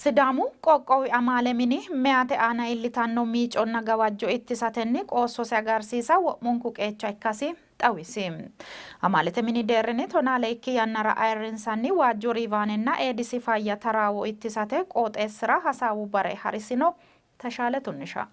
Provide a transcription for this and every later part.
Sidaamu qoqqowi amaale mini meyate aana iillitanno miiconna gawajjo ittisatenni qoossose agarsiisa wo'munku qeecha ikkasi xawisi. Amaalete mini deerrinni tonaa leyikki yannara ayirrinsanni waajju riivaanenna Eedisi fayya taraawo ittisate qooxeessira hasaawu bare harisino. Teshaale Tunnisha.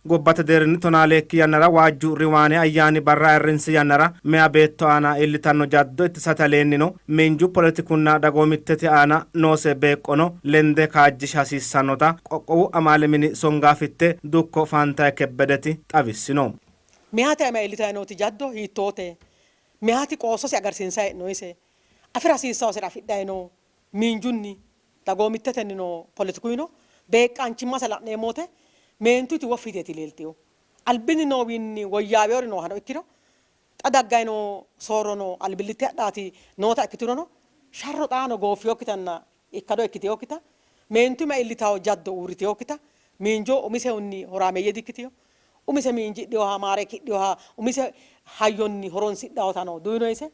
Gobbate deerrinni tonaa leekki yannara waajju riwaane ayyaani barra ayirrinsi yannara meya beetto aana iillitanno jaddo ittisate aleennino miinju, poletikunna dagoomittete aana noose beeqqono lende kaajjisha hasiissannota qoqqowu amaale mini songaafitte dukko Faantaye Kebbedeti xawissino. Meyate aana iillitanni nooti jaddo hiittoote? Meyati qoossose agarsiinsanni hee'noonnise? Afi'ra hasiissahosere afidhanni no? Miinjunni, dagoomittetennino poletikuyino beeqqaanchimmase la'neemmo wote meentuyti woffi yiteeti leeltino. Albinni noowiinni woyyaawinori noohano ikkiro xa dagganni noo soorrono albillitte hadhaati noota ikkiturono sharro xaano gooffinokkitanna ikkado ikkitinokkita, meentu iima iillitanno jaddo uurritinokkita, miinjo umisehunni horaameeyye dikkitino, umise miinjidhinoha maareekkidhinoha umise hayyonni horonsidhannotano duhinoyise.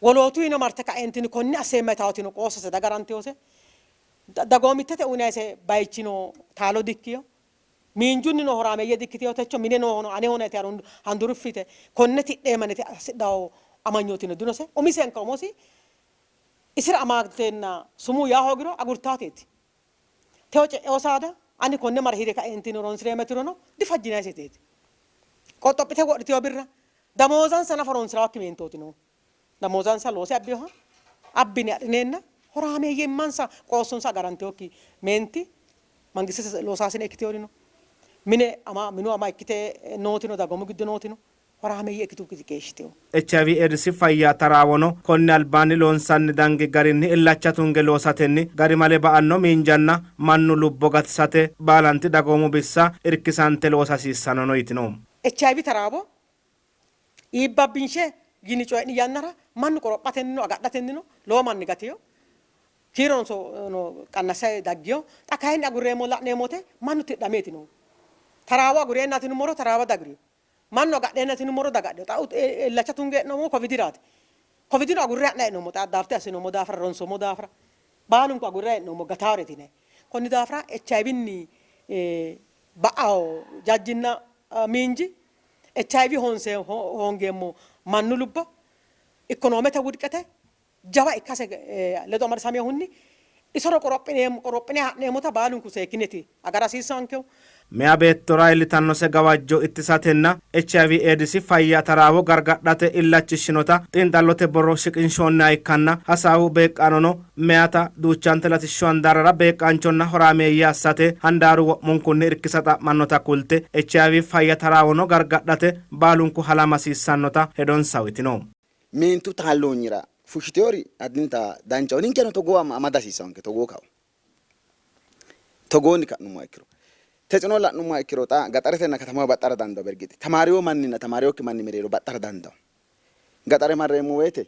Wolootuwiino marte ka'eentinni konne asseemma yitaawotino qoossose dagarantinose. Dagoomittete uyinayise bayichino taalo dikkino. Miinjunnino horaameeyye dikkitino. Techo mine noohuno anehona yite handuruffi yite konne tidheemma yite hasidhanno amanyootino dinose. Umisenka umosi isira amaalteenna sumuu yaa hoogiro agurtaateeti. Techo ce'ewo saada ani konne mare hire kaeentinni horonsi'reemma yiturono difajjinayiseteeti. Qoxxophite wodhitino birra Damoozansa nafa horonsi'rawokki meentooti noohu. Damoozansa loose abbinoha abbine adhineenna horaameeyyimmansa qoossonsa agarantinokki meenti mangistete loosaasine ikkitinori no. Mine ama, minu ama ikkite nootino dagoomu giddo nootino horaameeyye ikkitukki keeshshitino. HIV Eedisi fayya taraawono konni albaanni loonsanni dangi garinni illacha tunge loosatenni garimale ba'anno miinjanna mannu lubbo gatisate baalanti dagoomu bissa irkisante loosa hasiissannono yitino. HIV taraawo iibbabbinshe yini coyi'ni yannara mannu qorophatennino agadhatennino lowo manni gatino. Kiirono no qannassay daggino. Xa kayinni agurreemmo la'neemmo wote mannu tidhameeti noohu. Taraawo agureennaati yinummoro taraawa diagurino. Mannu agadheennaati yinummoro diagadhino. Xa illacha tunge hee'noommohu Covidiraati. Covidino agurre ha'nanni hee'noommo. Xa adaapte assinoommo daafira ronsoommo daafira baalunku agurre hee'noommo gataareeti yinanni. Konni daafira HIVnni ba''awo jajjinna miinji, HIV hoonse hoongeemmo mannu lubbo, ikkonoomete wudqete jawa ikkase ledo amadisaminohunni isono qorophineemmo qorophine ha'neemmota baalunku seekkineti agara hasiissanonkehu. Meya beettora iillitannose gawajjo ittisatenna HIV Eedisi fayya taraawo gargadhate illachishshinota xiinxallote borro shiqinshoonniha ikkanna hasaawu beeqqaanono meyata duuchante latishshu handaarrara beeqqaanchonna horaameeyye assate handaaru wo'munkunni irkisa xa'mannota kulte HIV fayya taraawono gargadhate baalunku halama hasiissannota hedonsa uytino. Meentu taalloonyira fushshitinori addinta danchaho. Ninkeno togoo amada hasiissannonke togoo kao. Togoonni ka'nummoha ikkiro. Tetsino la'nummoha ikkiro xa gaxaretenna katamaho baxxara dandawo bergixi. Tamaariwo manninna tamaarewokki manni mereero baxxara dandawo. Gaxare marreemmo woyte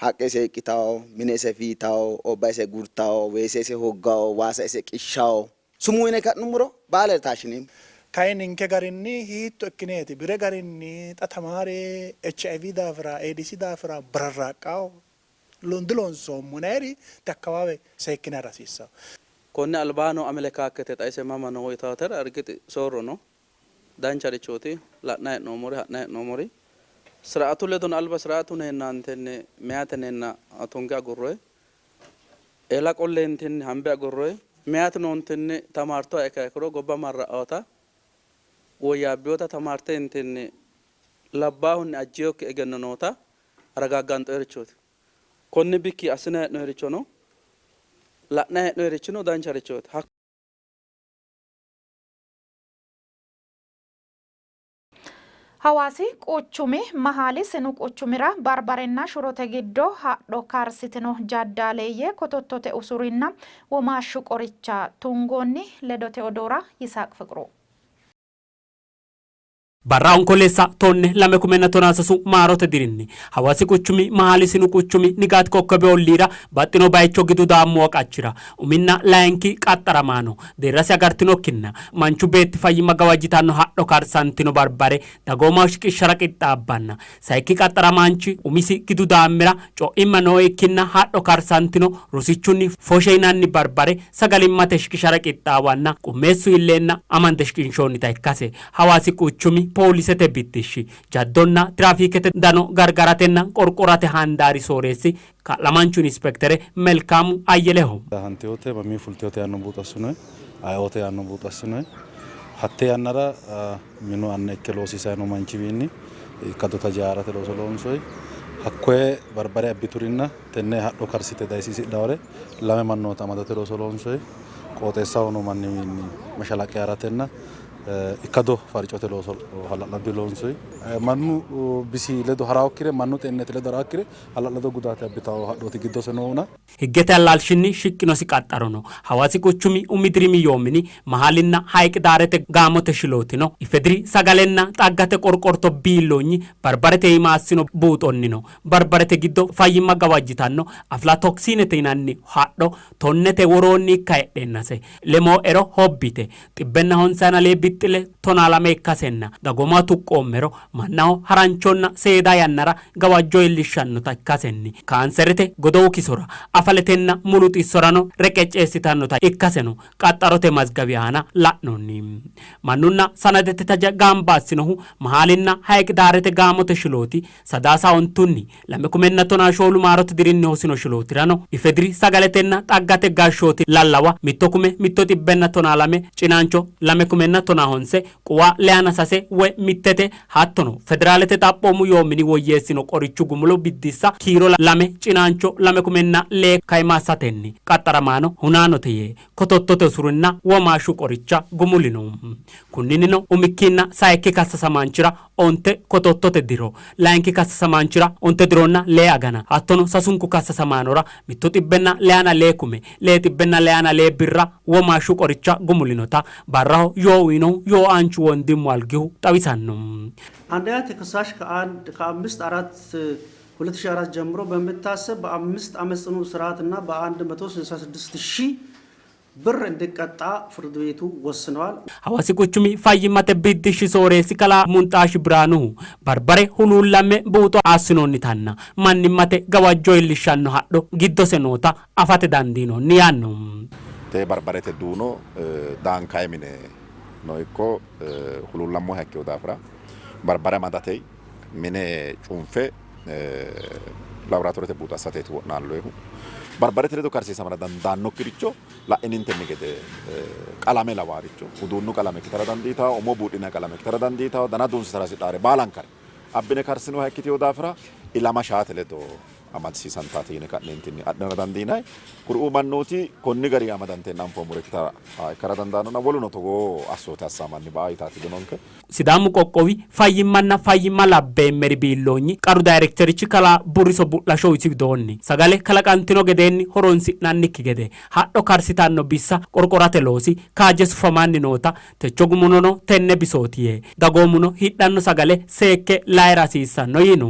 haqqe ise hiiqqitawo, mine ise fiitawo, obba ise gurtawo, weese ise hoggawo, waasa ise qishshawo. Sumuu yine ka'nummoro baalare taashshineemmo. Kayi ninke garinni hiitto ikkineeti? Bire garinni xa tamaare HIV daafira, AIDSi daafira bararraaqqawo diloonsoommo yinayiri diakkawaawe seekkine ha'ra hasiissanno. Konni alba noo amelekaakkete xa ise mama no yitaatera ergixi soorro no. Dancharichooti la'nanni hee'noommori, ha'nanni hee'noommori. Siraatu ledono alba siraatu neennantenni meyate neenna tunge agurroyi. Eela qolleentinni hambe agurroyi. Meyate noontenni tamaartoha ikkiha ikkiro gobba marra'aota woyyaabbinota tamaarteentinni labbaahunni ajjinokki egenno noota ragagganxoyirichooti. Konni bikki assinanni hee'noyirichono la'nanni hee'noyirichino dancharichooti. Hawaasi quchumi Mahaali sinu quchumira barbarenna shurote giddo hadho karsitino jaddaaleeyye kotottote usurinna womaashshu qoricha tungoonni. Ledote odoora Yisaaq Fiqru. Barra Onkoleessa 12 2013 maarote dirinni Hawaasi quchumi Mahaali Sinu quchumi Nigaat Kokkebe olliira baxxino baycho gidu daammuwa qachira uminna layinki qaxxaramaano deerrase agartinokkinna manchu beetti fayyimma gawajjitanno hadho karsantino barbare dagoomaho shiqishshara qixxaabbanna sayikki qaxxaramaanchi umisi gidu daammira co'imma nooikkinna hadho karsantino rosichunni foshe yinanni barbare sagalimmate shiqishara qixxaawanna qummeessu iilleenna amande shiqinshoonnita ikkase Hawaasi quchumi poolisete biddishshi jaddonna tiraafiikete dano gargaratenna qorqorate handaari sooreessi kaa'lamaanchu inispektere Melkaamu Ayyeleho. Daahantinote, mamii fultinote yaanno buuxo assinoyi, ayeoote yaanno buuxo assinoyi. Hatte yannara minu anna ikke loosiisanni noo manchiwiinni ikkado taje haa'rate looso loonsoyi. Hakkoye barbare abbiturinna tenne hadho karsite dayisiisidhawore lame mannoota amadate looso loonsoyi. Qooxeessaho noo manniwiinni mashalaqqe haa'ratenna ikkado farcote looso hala'lado loonsoyi. Mannu bisi ledo ha'rawokkire, mannu xeenneti ledo ha'rawokkire hala'lado gudaate abbitawo hadhooti giddose noohuna. Higgete allaalshinni shiqqinosi qaxxarono Hawaasi quchumi umi dirimi yoo mini Mahaalinna Hayiqidaarete gaamote shilootino Ifediri sagalenna xaggate qorqorto biilloonyi Barbarete iima assino buuxonnino Barbarete giddo fayyimma gawajjitanno Aflatoksiinete yinanni hadho tonnete woroonni ikka heedheennase lemoo ero hobbite xibbenna honsayina lee bixxile tonaalame ikkasenna dagooma tuqqoommero mannaho haranchonna seeda yannara gawajjo iillishshannota ikkasenni kaanserete, godowu kisora, afaletenna mulu xissorano reqecceessitannota ikkaseno qaxxarote mazgawi aana la'noonni. Mannunna sanadete taje gamba assinohu Mahaalinna Hayiqidaarete gaamote shilooti Sadaasa ontunni, 2014 maarote dirinni hosino shilootirano Ifediri sagaletenna xaggate gashshooti lallawa mitto kume mitto xibbenna tonaa lame cinaancho lame kumenna tonaa honse quwa leyana sase woy mittete hattono Federaalete xaphoomu yoo mini woyyeessino qorichu gumulo biddissa kiiro lame cinaancho lame kumenna lee kaima assatenni qaxxaramaano hunaanote yee kotottote usurinna womaashshu qoricha gumulino. Kunninnino umikkinna sayikki kassasamaanchira onte kotottote diro, layinki kassasamaanchira onte dironna lee agana, hattono sasunku kassasamaanora mitto xibbenna leyana lee kume, lee xibbenna leyana lee birra womaashshu qoricha gumulinota barraho yoo uyinohu yooaanchu Wondimmu Algihu xawisanno. አንደኛ ተከሳሽ ከአንድ ከአምስት አራት 2004 ጀምሮ በሚታሰብ በአምስት ዓመት ጽኑ እስራት እና በ166 ሺህ ብር እንዲቀጣ ፍርድ ቤቱ ወስነዋል። Hawaasi quchumi fayyimmate biddishshi sooreessi kalaa Munxaashi Biraanuhu barbare huluullamme buuxo assinoonnitanna mannimmate gawajjo iillishshanno hadho giddose noota afate dandiinoonni yaanno. Tee barbarete duuno daankayi mine no ikko huluullammoha ikkino daafira barbare amadate mine cunfe laboratorete buuxo assateeti wo'naalloyihu. Barbarete ledo karsiisamara dandaannokkiricho la'ininteni gede qalame lawaaricho uduunnu qalame ikkitara dandiitawo, umo buudhinanni qalame ikkitara dandiitawo, dana duunsitara hasidhaare baalankare abbine karsinoha ikkitino daafira ilama shaate ledo amadisiisantaate yine ka'neentinni adhinara dandiinanni. Kuriuu mannooti konni garinni amadanteenna anfoommore ikkara dandaannona woluno togoo assoote assaa manni ba'a yitaati dinonke. Sidaamu qoqqowi fayyimmanna fayyimma labbeemmeri biilloonyi qaru dayrekterichi kalaa Burriso Bu'lasho isi widoonni, sagale kalaqantino gedeenni horoonsi'nannikki gede hadho karsitanno bissa qorqorate loosi kaajje sufamanni noota techo gumulono tenne bisooti yee, dagoomuno hidhanno sagale seekke layi'ra hasiissanno yiino.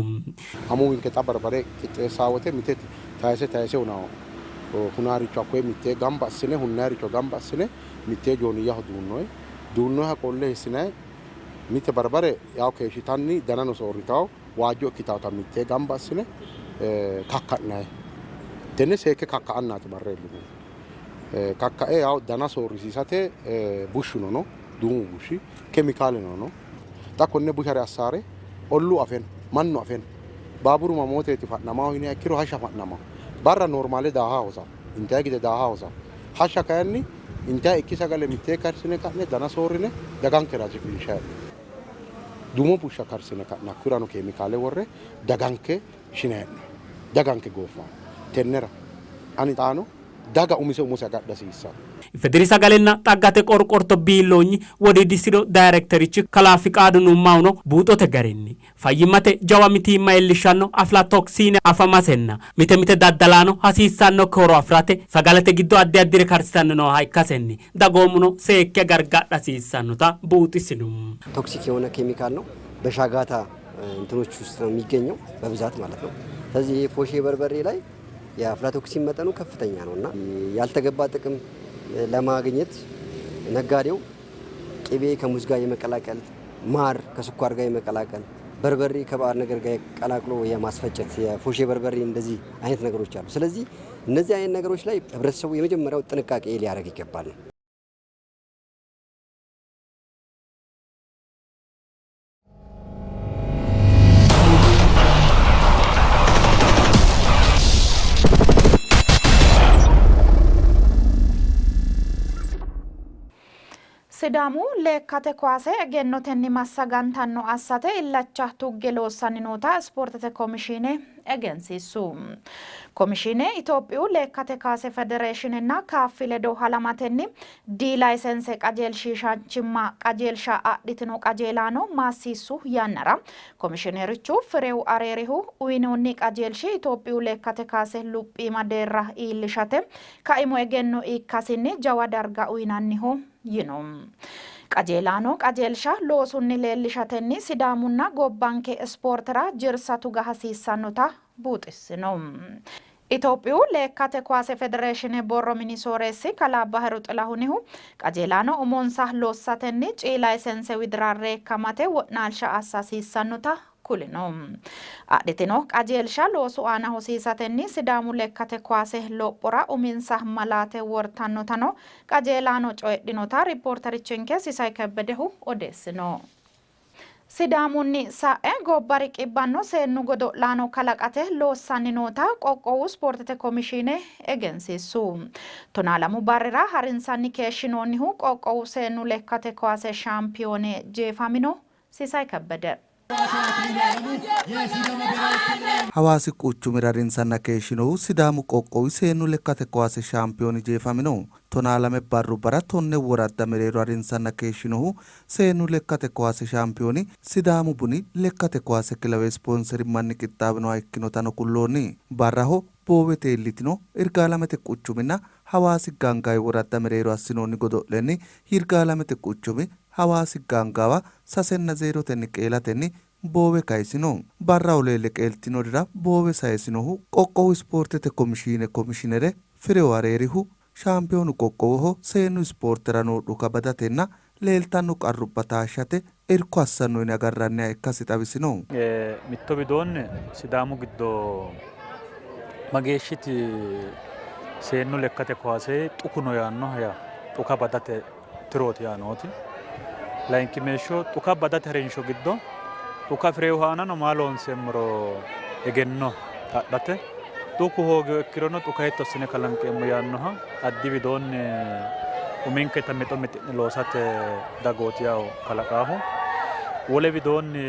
Amuwinke xa barbare qixxeessaa wote mite tayise tayise hunanno hunaaricho hakkoye mittee gamba assine hunnayiricho gamba assine mittee jooniyyaho duunnoyi. Duunnoyiha qolle hiissinayi mite barbare yawo keeshshitanni danano soorritawo waajjo ikkitawota mittee gamba assine kakka'nayi. Tenne seekke kakka''annaati marre iillinohu. Kakkae yawo dana soorrisiisate bushshuno no, duumu bushshi, kemikaaleno no. Xa konne bushare assaare olluu afe no, mannu afe no. Baaburu mamooteeti fa'namaahu yiniha ikkiro hashsha fa'namaho. Barra noormaale daaha hosawo, intayi gide daaha hosawo. Hashsha kayinni intayi ikki sagale mittee karsine ka'ne dana soorrine dagankera shiqinshayi hee'noonni. Duumo bushsha karsine ka'ne hakkuyirano kemikaale worre daganke shinayi hee'noonni. Daganke gooffanno. Tennera ani xaano daga umise umose agadha hasiissanno. Ifediri Sagalenna Xaggate Qorqorto Biilloonyi Wodiidi Siro Dayrekterichi Kalaa Fiqaadu Nummahuno buuxote garinni fayyimmate jawa mitiimma iillishshanno aflatoksiine afamasenna mite mite daddalaano hasiissannokki horo afi'rate sagalete giddo addi addire karsitanni nooha ikkasenni dagoomuno seekke gargadha hasiissannota buuxisino. ቶክሲክ የሆነ ኬሚካል ነው። በሻጋታ እንትኖች ውስጥ ነው የሚገኘው በብዛት ማለት ነው። ስለዚህ ይሄ ፎሼ በርበሬ ላይ የአፍላቶክሲን መጠኑ ከፍተኛ ነው እና ያልተገባ ጥቅም ለማግኘት ነጋዴው ቅቤ ከሙዝ ጋር የመቀላቀል፣ ማር ከስኳር ጋር የመቀላቀል፣ በርበሬ ከባዕድ ነገር ጋር ቀላቅሎ የማስፈጨት የፎሼ በርበሬ እንደዚህ አይነት ነገሮች አሉ። ስለዚህ እነዚህ አይነት ነገሮች ላይ ህብረተሰቡ የመጀመሪያው ጥንቃቄ ሊያደርግ ይገባል ነው። Sidaamu lekkate kowaase egennotenni massagantanno assate illacha tugge loossanni noota ispoortete komishiine egensiissu. Komishiine Itophiyu lekkate kaase federeeshiinenna kaaffi ledo halamatenni D layisense qajeelshiishaanchimma qajeelsha adhitino qajeelaano maassiissu yannara komishiinerichu Firew Areerihu uyinoonni qajeelshi Itophiyu lekkate kaase luphiima deerra iillishate kaimu egenno ikkasinni jawa darga uyinanniho yino. Qajeelaano qajeelsha loosunni leellishatenni Sidaamunna gobbanke ispoortera jirsa tuga hasiissannota buuxissino. Itophiyu lekkate kowaase federeeshine borro mini sooreessi kalaa Bahiru Xilahunihu qajeelaano umonsa lossatenni C layisense widira reekkamate wo'naalsha assa hasiissannota kulino. Adhitino qajeelsha loosu aana hosiisatenni Sidaamu lekkate kowaase lophora uminsa malaate wortannotano qajeelaano coyidhinota ripoorterichinke Sisay Kebbedehu odeessino. Sidaamunni sa'e gobba riqibbanno seennu godo'laano kalaqate loossanni noota qoqqowu ispoortete komishiine egensiissu. Tonaa lamu barrira harinsanni keeshshinoonnihu qoqqowu seennu lekkate kowaase shaampiyoone jeefamino. Sisay Kebbede. Hawaasi quchumira harinsanna keeshshinohu Sidaamu qoqqowi seennu lekkate kowaase shaampiyooni jeefamino. 12 barrubbara 10 woradda mereero harinsanna keeshshinohu seennu lekkate kowaase shaampiyooni Sidaamu Buni lekkate kowaase kilawe ispoonserimmanni qixxaawinoha ikkinotano kulloonni. Barraho boowete iillitino Irgaalamete quchuminna Hawaasi Gaangaawi woradda mereero assinoonni godo'lenni Yirgaalamete quchumi Hawaasi Gaangaawa 3-0tenni qeelatenni boowe kayisino. Barraho leelle qeeltinorira boowe sayisinohu qoqqowu ispoortete komishiine komishinere Firew Areerihu, shaampiyoonu qoqqowoho seennu ispoortera noo dhuka badatenna leeltanno qarrubba taashshate irko assanno yine agarranniha ikkasi xawisino. Mitto widoonni Sidaamu giddo mageeshshiti seennu lekkate kowaase xuku no yaannoha yaa xuka badate tirooti yaa nooti. Layinkimeeshsho xuka badate harinsho giddo xuka afi'reehu aanano maa loonseemmoro egenno adhate xuku hoogiho ikkirono xuka hiitto assine kalanqeemmo yaannoha addi widoonni uminketa mixo mixi'ne loosate dagooti yawo kalaqaahu. Wole widoonni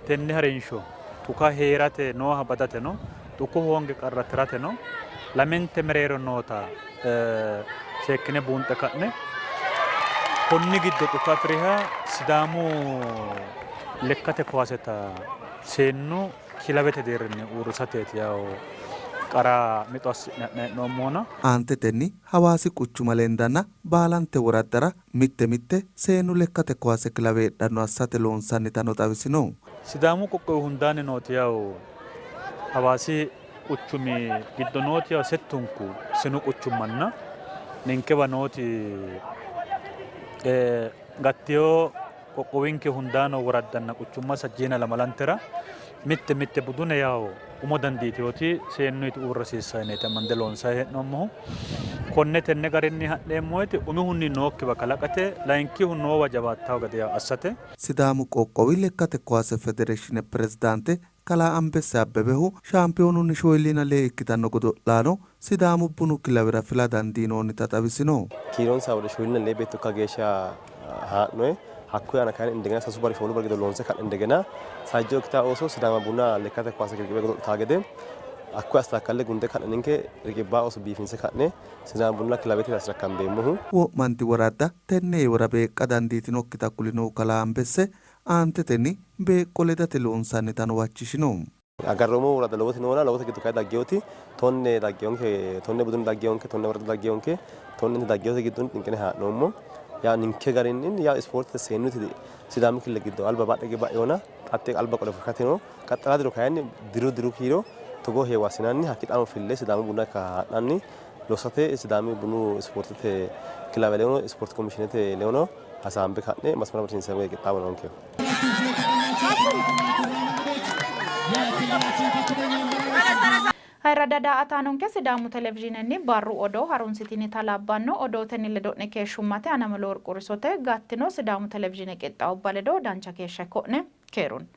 tenne harinsho xuka hee'rate nooha badateno xuku hoonge qarra tirateno lamente mereero noota seekkine buunxe ka'ne konni giddo xuka afi'riha Sidaamu lekkate kowaaseta seennu kilawete deerrinni uurrisateeti yawo qara mixo assi'ne ha'ne hee'noommohuna. Aantetenni Hawaasi quchuma lendanna baalante woraddara mitte mitte seennu lekkate kowaase kilawe heedhanno assate loonsannitano xawisino. Sidaamu qoqqowi hundaanni nooti yawo Hawaasi quchumi giddo nooti yawo settunku sinu quchummanna ninkewa nooti gattino qoqqowinke hundaano woraddanna quchumma sajjiina lamalantera mitte mitte budune yawo umo dandiitinoti seennuyti uurra hasiissanno yineeti amande loonsanni hee'noommohu. Konne tenne garinni ha'neemmo woyte umihunni nookkiwa kalaqate, layinkihu noowa jawaattawo gede assate. Sidaamu qoqqowi lekkate kowaase federeeshine pirezidaante kalaa Ambesse Abbebehu shaampiyoonunni shoyilliina lee ikkitanno godo'laano Sidaamu Bunu kilawera fila dandiinoonnita xawisino. Kiironsa wode shoyilliina lee beetto ikka geeshsha haa'noe. Hakkuyi aana kayinni indegena sasu bari shoolu bari giddo loonse ka'ne indegena sajjoo ikkitaa ooso Sidaama Buna lekkate kowaase riqibbe godo'litaa gede Hakkoye astaakkalle gunde ka'ne ninke riqibbaa ooso biifinse ka'ne Sidaamu Bunna kilabete asrakkambeemmohu. Wo'manti woradda tenne heewora beeqqa dandiitinokkita kulinohu kalaa Anbesse, aantetenni beeqqo ledate loonsannitano huwachishino. Agarroommo woradda lowoti noona, lowote giddo kayi daggewoti tonne daggewonke, tonne budunni daggewonke, tonne worada daggewonke, tonnente daggewote giddonni xinqine haa'noommo. Yaa ninke garinni yaa ispoortete seennuti Sidaami killile giddo alba badhe hige ba'ewona xatte alba qole fushshate no. Qaxxala diro kayinni diru diru kiiro togoo heewo assinanni hakki xaano fille Sidaamu buna ikka ha'nanni lossate Sidaami bunu ispoortete kilawe ledono ispoorte komishiinete ledono hasaambe ka'ne masmara marsiinseemmo gede qixxaawo noonke. Ayirradda daa''ataanonke Sidaamu Televizhiinenni barru odoo harunsitinita labbanno. Odootenni ledo'ne keeshshummate Anamelo Worqu Risote. Gattino Sidaamu Televizhiine qixxaawubba ledo dancha keeshsha ikko'ne. Keerunni.